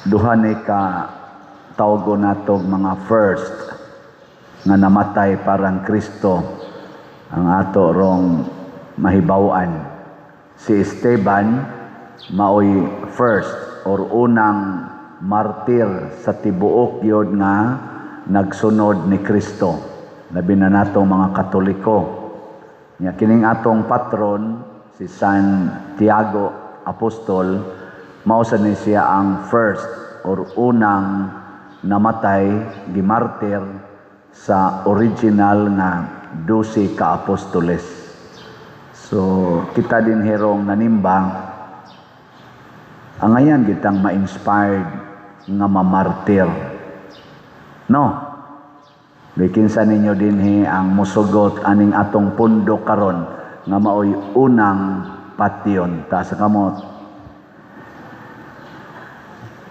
Duha ni ka tawgo nato mga first nga namatay parang Kristo ang ato rong mahibaw-an. Si Esteban maoy first or unang martir sa tibuok yod nga nagsunod ni Kristo. Labi na nato mga Katoliko. Nya kining atong patron si San Tiago Apostol, mao sa ni siya ang first or unang namatay, gimartir sa original nga 12 ka apostoles. So kita din herong nanimba, angayan kitang ma-inspired nga mamartir. No? Bikinsa ninyo dinhi ang musugot aning atong pundo karon nga maoy unang patyon? Taas sa kamot.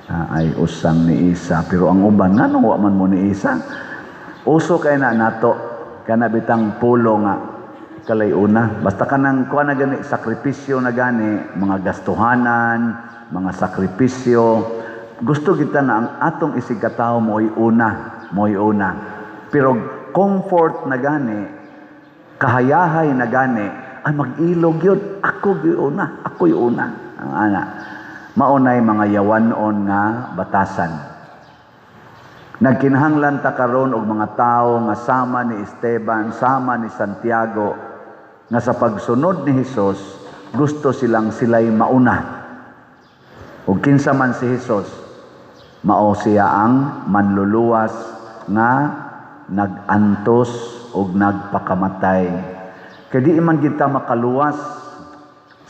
Ah, ay usang ni isa, pero ang uban, ngano wa man mo ni isa? Uso kay na nato kana bitang pulo nga kalay una, basta kanang kuha na gani, sakripisyo na gani, mga gastuhanan, mga sakripisyo. Gusto kita nga ang atong isig katawo mo'y una, mo'y una. Pero comfort na gani, kahayahay na gani, ay mag-ilog yun, ako gyud una, ako'y una. Ang ana maunay mga yawanon nga batasan. Nagkinahanglan ta karon og mga tawo nga sama ni Esteban, sama ni Santiago, nga sa pagsunod ni Hesus gusto silang sila'y mauna. Ug kinsa man si Hesus? Mao siya ang manluluwas nga nag-antos ug nagpakamatay. Kay di man kita makaluwas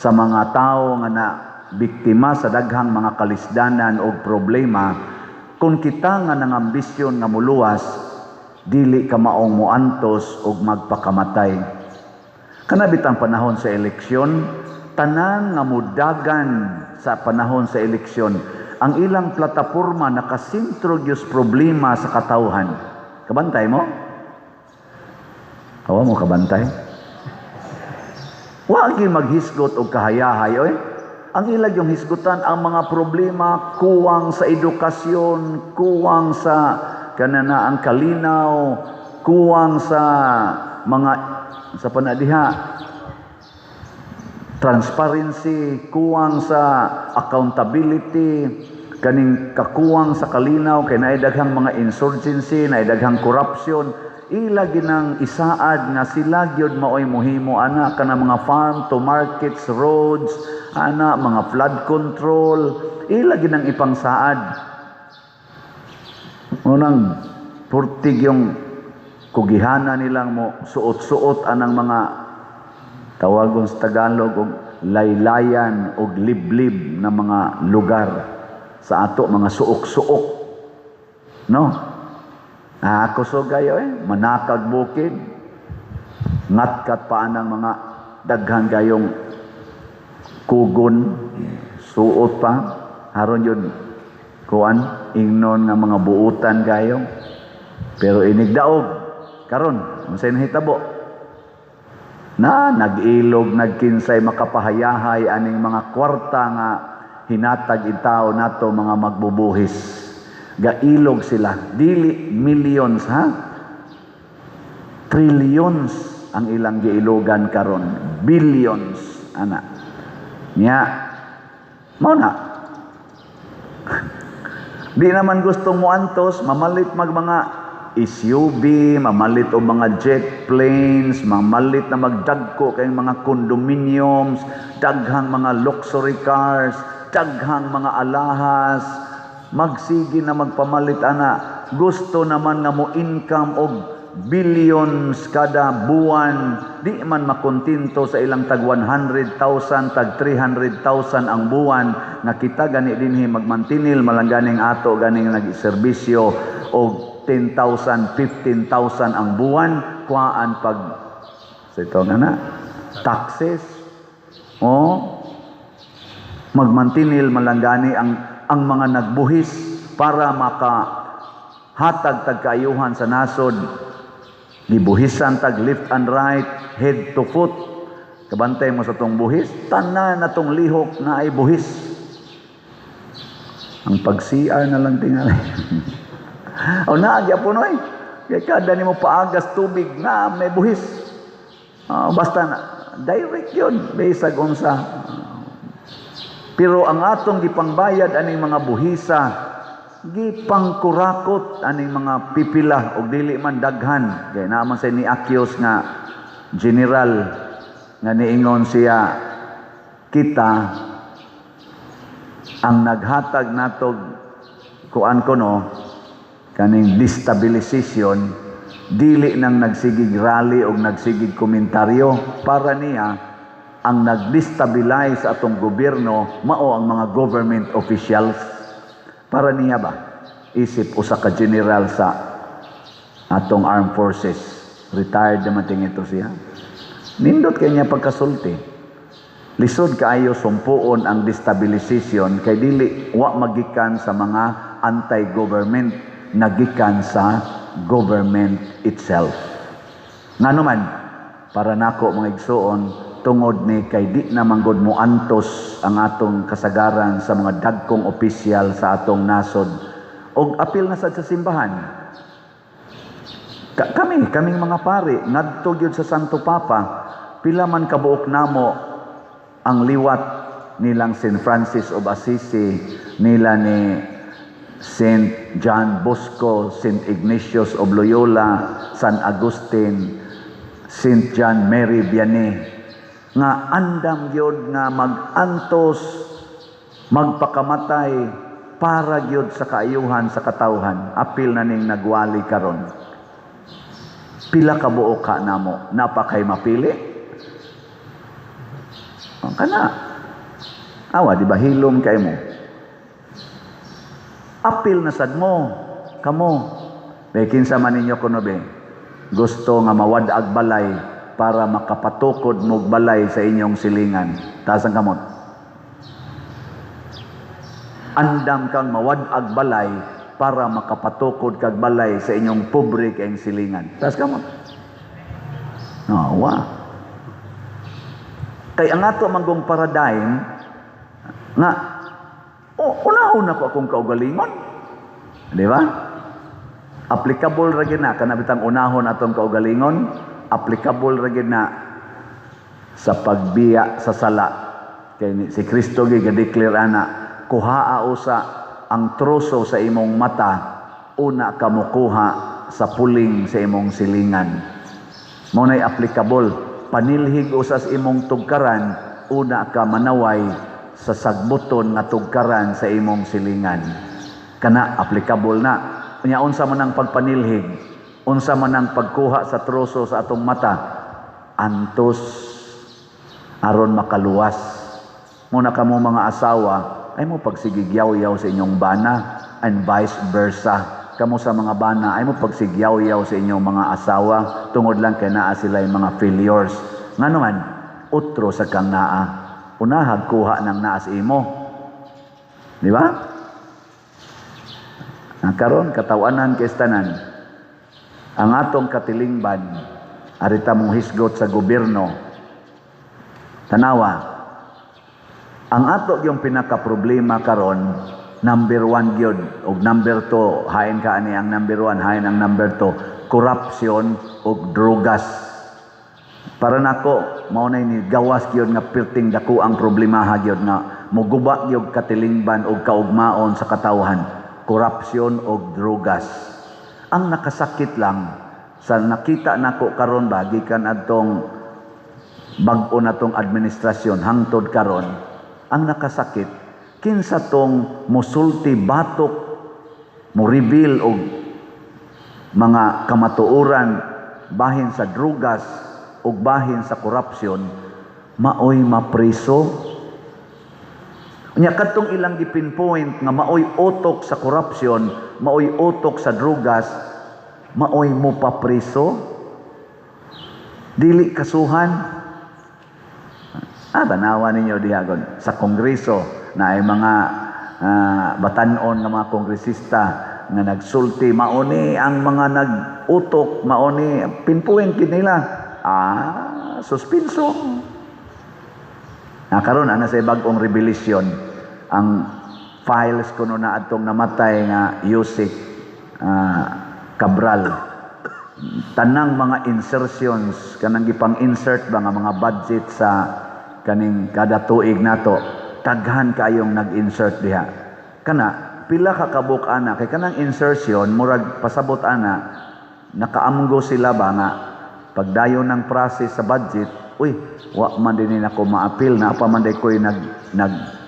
sa mga tawo nga na biktima sa daghang mga kalisdanan o problema kung kita nga nangambisyon nga muluwas dili ka maong muantos ug magpakamatay. Kana bitang panahon sa eleksyon, tanan nga mudagan sa panahon sa eleksyon, ang ilang plataporma nakasentro gyud sa problema sa katawhan. Kabantay mo? Awa mo kabantay? Wa gyud maghisgot og kahayahay, oy. Ang ilag yung hisgutan ang mga problema, kuwang sa edukasyon, kuwang sa kanana ang kalinaw, kuwang sa mga sa panadiha, transparency, kuwang sa accountability, kaning kakuwang sa kalinaw kay naay daghang mga insurgency, naay daghang corruption. Ila ginang isaad nga sila gyud maoy mohimo ana kana mga farm to markets roads ana, mga flood control, ila ginang ipangsaad. Unang purtig yung kugihana nilang mo suot-suot anang mga tawagon sa Tagalog og laylayan og liblib na mga lugar, sa ato mga suok-suok, no? Ah, kusog kayo eh, manakag bukid, ngatkat pa anang mga daghan kayong kugon, suot pa haron yun kuan ingnon nga mga buutan kayo. Pero inigdaog karon, unsay nahitabo na nag-ilog, nagkinsay makapahayahay aning mga kwarta nga hinatag itaw nato mga magbubuhis? Gailog sila, dili millions ha, trillions ang ilang giilogan karon, billions ana. Nya mao na di naman gustong moantos, mamalit mag mga SUV, mamalit og mga jet planes, mamalit na magdagko kay mga condominiums, daghang mga luxury cars, daghang mga alahas, magsige na magpamalit ana. Gusto naman nga mo income og billions kada buwan, di man makontento sa ilang tag 100,000, tag 300,000 ang buwan, nga kita gani dinhi magmantinil malang ganing ato ganing nagserbisyo og 10,000, 15,000 ang buwan, kuhaan pag sa ito nga na taxes o magmantinil malanggani ang mga nagbuhis para maka hatag tag kaayuhan sa nasod. Gibuhisan tag left and right, head to foot. Kabantay mo sa tong buhis, tanan na tong lihok na ay buhis. Ang pag-CR na lang tingali. O naa gyapon oy. Kay kada nimo paagas tubig na may buhis. Basta na direct yun bisag unsa. Pero ang atong gipangbayad aning mga buhisa, gipangkurakot aning mga pipila og dili man daghan kay naa man say ni-accuse nga general nga niingon siya, kita ang naghatag natog kuan kuno kaning destabilization, dili nang nagsigig rally og nagsigig komentaryo. Para niya, ang nag-destabilize atong gobyerno mao ang mga government officials. Para niya ba, isip usa ka general sa atong armed forces, retired naman ting ito siya. Nindot kay niya pagkasulti. Lisod kaayo sumpuon ang destabilization kay dili wa magikan sa mga anti-government, nagikan sa government itself. Ngano man, para nako, mga igsuon, tungod ni kay di na manggod mo antos ang atong kasagaran sa mga dagkong opisyal sa atong nasod og apil na sad sa simbahan. Kami, kaming mga pari, ngadto gyud sa Santo Papa, pila man kabuok namo ang liwat nilang Saint Francis of Assisi, nila ni Saint John Bosco, Saint Ignatius of Loyola, San Agustin, Saint John Mary Vianney, nga andam gyud nga mag-antos, magpakamatay para gyud sa kaayuhan sa katawhan. Apil na ning nagwali karon. Pila ka buok ka namo, napakay mapili? Oh, kana. Awa, di ba hilom kay mo? Apil na sad mo, kamo. Be, kinsa man ninyo kuno be, gusto nga mawad-ag balay para makapatukod mog balay sa inyong silingan? Taas ang kamot. Andam kang mawad-ag balay para makapatukod kag balay sa inyong pobre kayong silingan. Taas kamot. No, wa. Kay ang ato manggong paradigm nga unahon ako akong kaugalingon. Di ba? Applicable ra gyud na kana bitang unahon atong kaugalingon, applicable ra gyud na sa pagbiya sa sala. Kay si Kristo gyud ga-declare ana, kuhaa usa ang troso sa imong mata, una ka mokuha sa puling sa imong silingan. Mao nay applicable. Panilhig usa sa imong tugkaran, una ka manaway sa sagbuton nga tugkaran sa imong silingan. Kana applicable na. Unya unsa man ang pagpanilhig, unsa man ang pagkuha sa troso sa atong mata, antos aron makaluwas. Muna kamo mga asawa, ay mo pagsigigyaw-yaw sa inyong bana and vice versa. Kamo sa mga bana, ay mo pagsigyaw-yaw sa inyong mga asawa tungod lang kay naa sila yung mga failures. Ngano man, utro sa kang naa. Unahag kuha ng naa sa imo. Di ba? Ang karon katawanan kay tanan. Ang atong katilingban, arita mong hisgot sa gobyerno. Tanawa, ang ato yung pinaka-problema karon, number one gyud og number two, hain ka ani ang number one, hain ang number two, corruption og drogas. Para nako, mao na ni gawas gyud nga pirting dako ang problemaha gyud nga muguba gyud katilingban og kaugmaon sa katawhan, corruption og drogas. Ang nakasakit lang sa nakita nako karon ba, gikan adtong bag-o na tong administrasyon hangtod karon, ang nakasakit, kinsa tong musulti batok, mo reveal og mga kamatuoran bahin sa drugas ug bahin sa korupsyon, maoy mapriso. Unya kadtong ilang gipinpoint nga maoy utok sa korupsyon, maoy utok sa drugas, maoy mo papriso, dili kasuhan. Tanawa ninyo diha gon sa kongreso na ay mga batan-on nga mga kongresista nga nagsulti, mauni ang mga nag-utok, mauni pinpoint gid nila. Suspinso. Na karon ana sa bag-ong revelation ang files kuno na atong namatay nga Usec Cabral. Tanang mga insertions, kanang gipang insert ba nga mga budget sa kaning kada tuig nato, daghan kayong nag-insert diha. Kana pila ka kabuk ana, kay kanang insertion murag pasabot ana nakaamgo sila ba nga pagdayon ng process sa budget, uy, wa man din nako maapil na pa man day ko'y nag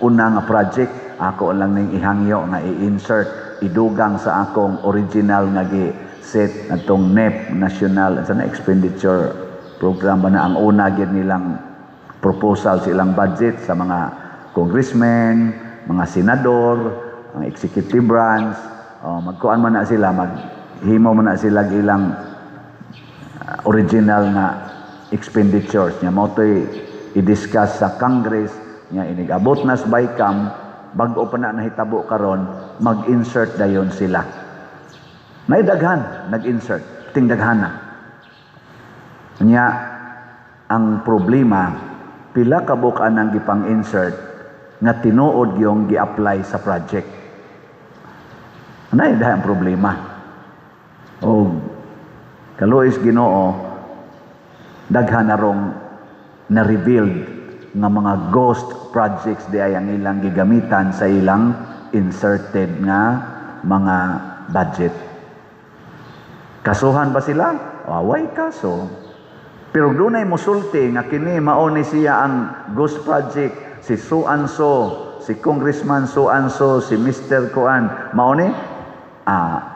una nga project, ako lang ning ihangyo nga i-insert, idugang sa akong original nga gi set atong NEP, National sa na Expenditure Program ba na, ang una gyud nilang proposal sa ilang budget sa mga congressmen, mga senador, ang executive branch, oh, magkuan man na sila, maghimo man na sila ilang original nga expenditures nya mao to'y i-discuss sa Congress nya. Inig-abot na sa BICAM, bag-o pa na nahitabo karon, mag-insert dayon sila. May daghan nag-insert, ting daghana nya. Ang problema, pila ka buok anang gipang-insert nga tinuod yung gi-apply sa project? Anay dahil ang problema. O kaluoy Ginoo, daghan na rong na-revealed nga mga ghost projects di ay ang ilang gigamitan sa ilang inserted nga mga budget. Kasuhan ba sila? Way kaso. Pero dunay musulti nga kini mao ni siya ang ghost project, si so and so, si Congressman so and so, si Mr. Kuan, mao ni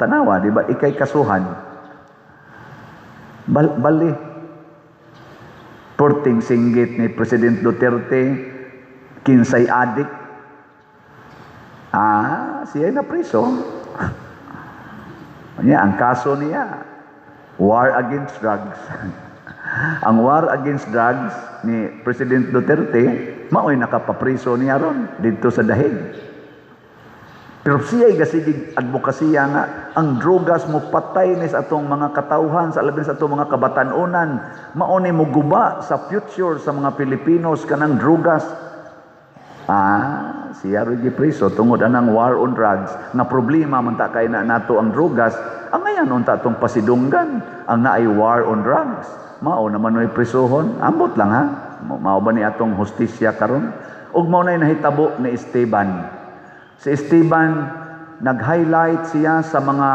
tanawa, di ba ikay kasuhan? Bali porting singgit ni President Duterte, "Kinsay adik?" Siya na priso. Niya, ang kaso niya, war against drugs. Ang war against drugs ni President Duterte, mao'y nakapapriso niya ron dito sa Dahig. Pero siya ay gasigig advokasya nga ang drogas mo patay ni sa atong mga katawhan, sa labi sa atong mga kabatanunan, mao ni moguba sa future sa mga Pilipinos kanang drogas. Siya rin gipriso tungod anang war on drugs nga problema man ta kay na nato ang drogas. Ang ngayon unta atong pasidunggan ang naay war on drugs, mao naman oy prisuhon. Ambot lang ha, mao ba ni atong hustisya karon? Ug mao nay nahitabo ni Esteban. Si Esteban, nag-highlight siya sa mga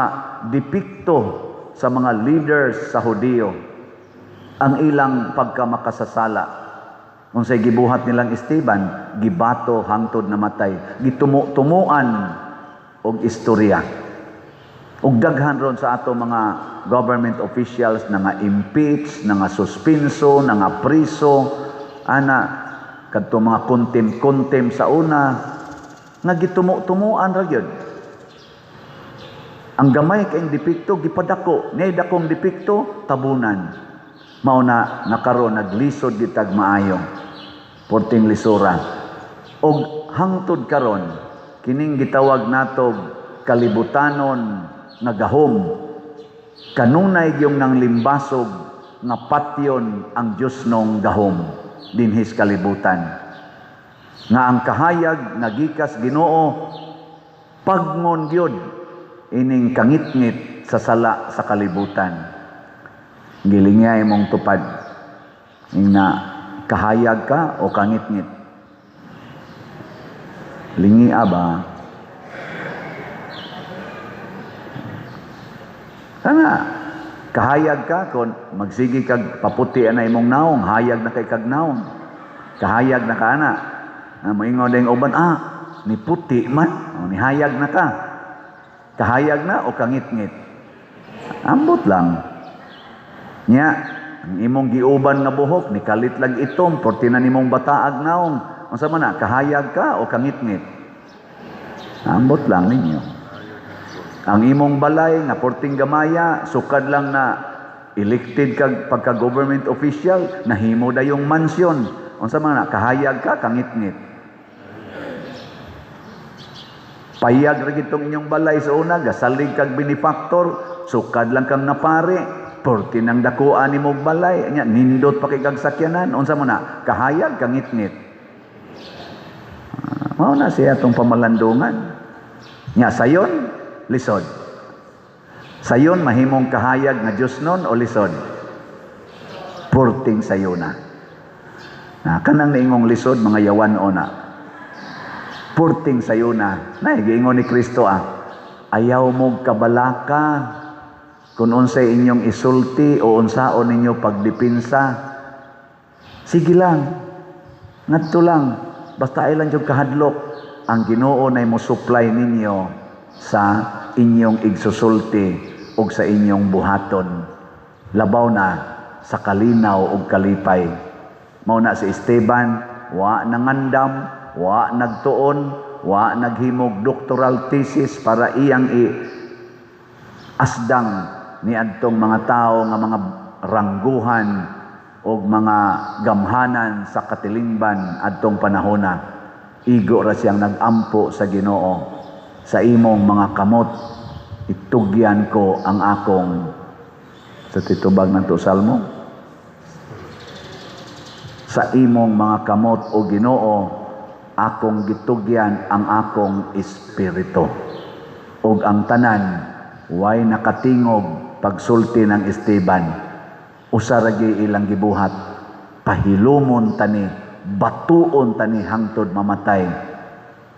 depekto sa mga leaders sa Hudiyo, ang ilang pagkamakasasala. Unsay gibuhat nilang Esteban? Gibato hangtod namatay, gitumo-tumuan og istorya. Ug daghan ron sa ato mga government officials na nga impeach, na nga suspenso, na nga priso, ana kadto mga contempt-contempt sa una nga gitumo-tumuan ra gyud. Ang gamay kayong depekto gipadako, nay dakong depekto tabunan. Mao na nakaron naglisod gitag maayo. Porting lisura. Og hangtod karon kining gitawag nato kalibutanon nga gahom, kanunay gyung nang limbasog nga patyon ang Dios nong gahom dinhis kalibutan. Nga ang kahayag nga gikas Ginoo pagngon gyud ining kangitngit sa sala sa kalibutan. Gilingay mong tupad. Ing na kahayag ka o kangitngit? Lingi ba? Kana kahayag ka kon magsige kag paputi ana imong naong, hayag na kay kag naong. Kahayag na ka ana. Moingon ding uban, ni puti man, o, ni hayag na ka. Kahayag na o kangitngit? Ambot lang. Nya, ang imong giuban nga buhok ni kalit lag itom, porti na nimong bataag naong. Unsa man na, kahayag ka o kangitngit? Ambot lang ninyo. Ang imong balay nga porting gamaya, sukad lang na elected kag pagka government official, nahimo dayong mansion. Unsa man na, kahayag ka, kangitngit? Payag ra gitong inyong balay sa una, gasalig kag benefactor, sukad lang kang napare, porti nang dakuan nimo balay, nya nindot pa kay kag sakyanan. Unsa man na, kahayag, kangitngit? Mao na siya atong pamalandungan. Nya sayon, lisod. Sayon mahimong kahayag nga Diyos nun o lisod? Purting sayo na. Na kanang niingong lisod, mga yawan o na. Purting sayo na. Na giingon ni Kristo ah. Ayaw mo kabalaka kung unsay inyong isulti o unsaon ninyo pagdipinsa. Sige lang. Ngadto lang. Basta ay lang yung kahadlok. Ang Ginoo nay mo supply ninyo sa inyong igsusulti ug sa inyong buhaton. Labaw na sa kalinaw ug kalipay. Mao na si Esteban, wa nangandam, wa nagtuon, wa naghimog doctoral thesis para iyang i asdang niadtong mga tao nga mga rangguhan og mga gamhanan sa katilingban adtong panahona. Igo ra siyang nagampo sa Ginoo, "Sa imong mga kamot itugyan ko ang akong," sa titubag ng to salmo, "Sa imong mga kamot, o Ginoo, akong gitugyan ang akong espiritu." Ug ang tanan way nakatingog pagsulti ng Esteban. Usa ra gyud ilang gibuhat: "Pahilumon tani, batuon tani hangtod mamatay,"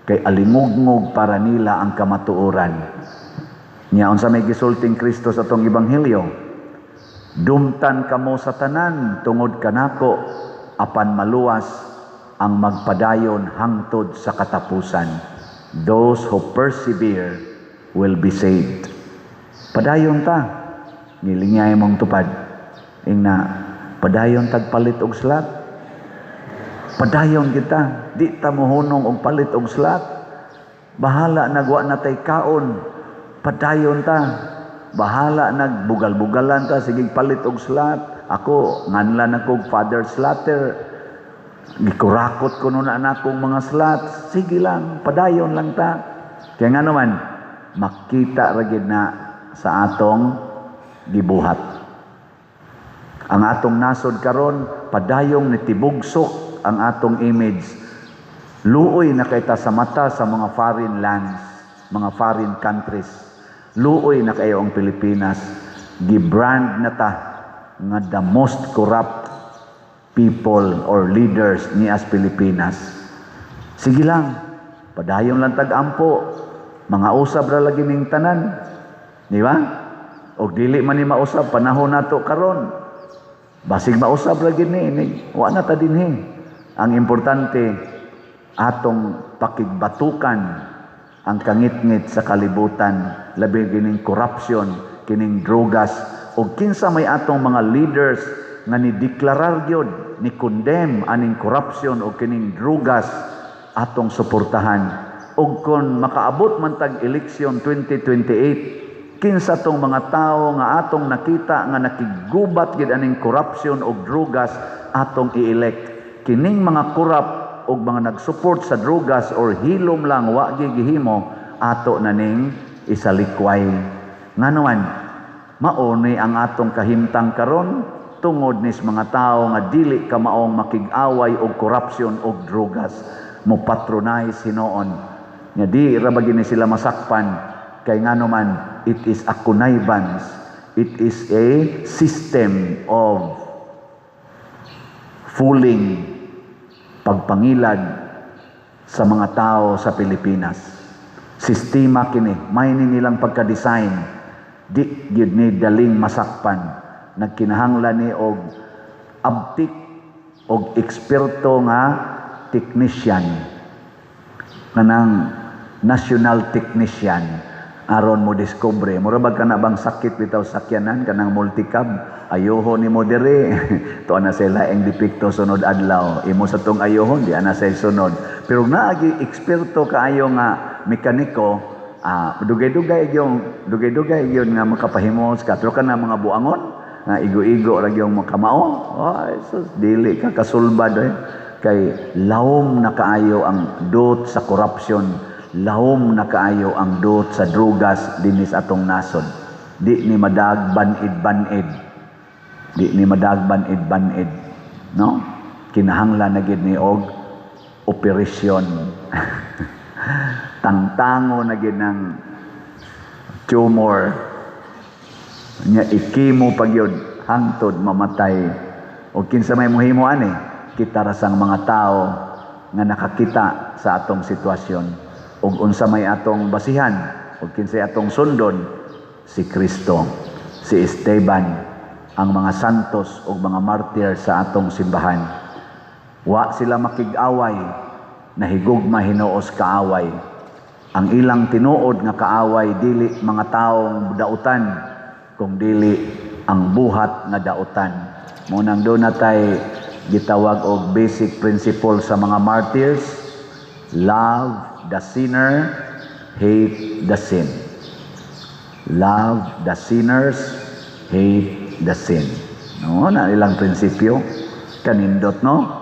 kay alingugngog para nila ang kamatuoran. Nya unsa may gisulting Kristo sa atong ebanghelyo? "Dumtan kamo sa tanan tungod kanako, apan maluwas ang magpadayon hangtod sa katapusan." Those who persevere will be saved. Padayon ta. Ngilingay mong tupad. Ingna, padayon tagpalit og slot. Padayon kita. Di ta mohunong og palit og slot. Bahala nagwa na tay kaon. Padayon ta. Bahala nagbugal-bugalan ta, sige palit og slot. Ako, nganlan ako Father Slatter. Gikurakot ko nun na akong mga slots. Sige lang, padayon lang ta. Kaya nga naman, makita ra gyud na sa atong gibuhat. Ang atong nasod karon, padayong nitibugsok ang atong image. Luoy na kay ta sa mata sa mga foreign lands, mga foreign countries. Luoy na kayo ang Pilipinas. Gibrand na ta nga the most corrupt people or leaders ni as Pilipinas. Sige lang, padayon lang tag-ampo. Mga usab ra lagi ning tanan. Di ba? Og dili man ni mausab panahon nato karon. Basig mausab ra gid ni, wa na ta dinhi. Ang importante, atong pakigbatukan ang kangitngit sa kalibutan, labi kining corruption, kining drogas, ug kinsa may atong mga leaders nga ni deklarar gyud, ni condemn aning corruption o kining drogas, atong suportahan. Ug kon makaabot man tag eleksyon 2028, kinsa tong mga tawo nga atong nakita nga nakigubat gid aning corruption og drogas, atong i-elect. Kining mga corrupt og mga nag-support sa drogas or hilom lang, wa gihimo, ato na ning isalikway. Ngano man mao ni ang atong kahimtang karon tungod nis mga tawo nga dili kamaong makig-away og corruption og drogas, mo patronize hinuon nga di ra ba gini sila masakpan, kay ngano man it is a connivance, it is a system of fooling, pagpangilad sa mga tao sa Pilipinas. Sistema kini, may ni nilang pagka-design, di gyud ni daling masakpan. Nagkinahanglan ni og abtik og eksperto nga technician, kanang national technician, aron mo discover. Mura bag kana bang sakit bitaw sakyanan, kanang multicab, ayoho nimo diri, tuwa na sila ang depekto, sunod adlaw imo sa tong ayohon, di ana say sunod. Pero naagi eksperto kaayo nga mekaniko, dugay-dugay yung dugay-dugay yun nga makapahimos ka. Pero kana mga buangon nga igo-igo ra gyud makamao, ay sus, dili ka kasulbad eh. Kay lawom na kaayo ang dot sa corruption, lawom na kaayo ang dot sa drugas dinis atong nasod. Di ni madag banid-banid, di ni madag banid-banid, no? Kinahanglan na gid ni og operasyon. Tangtango na gyud ng tumor nya, i-chemo pa gyud hangtod mamatay. O kinsa may mohimo ani? Kita ra sang mga tao nga nakakita sa atong sitwasyon ug unsa may atong basihan ug kinsay atong sundon? Si Kristo, si Esteban, ang mga santos ug mga martyr sa atong simbahan. Wa sila makig-away, nahigugma hinuos kaaway. Ang ilang tinuod nga kaaway dili mga taong dautan, kung dili ang buhat nga dautan. Mao nang duna tay gitawag og basic principle sa mga martyrs: love the sinner, hate the sin. Love the sinners, hate the sin. No, na ilang prinsipyo. Kanindot, no?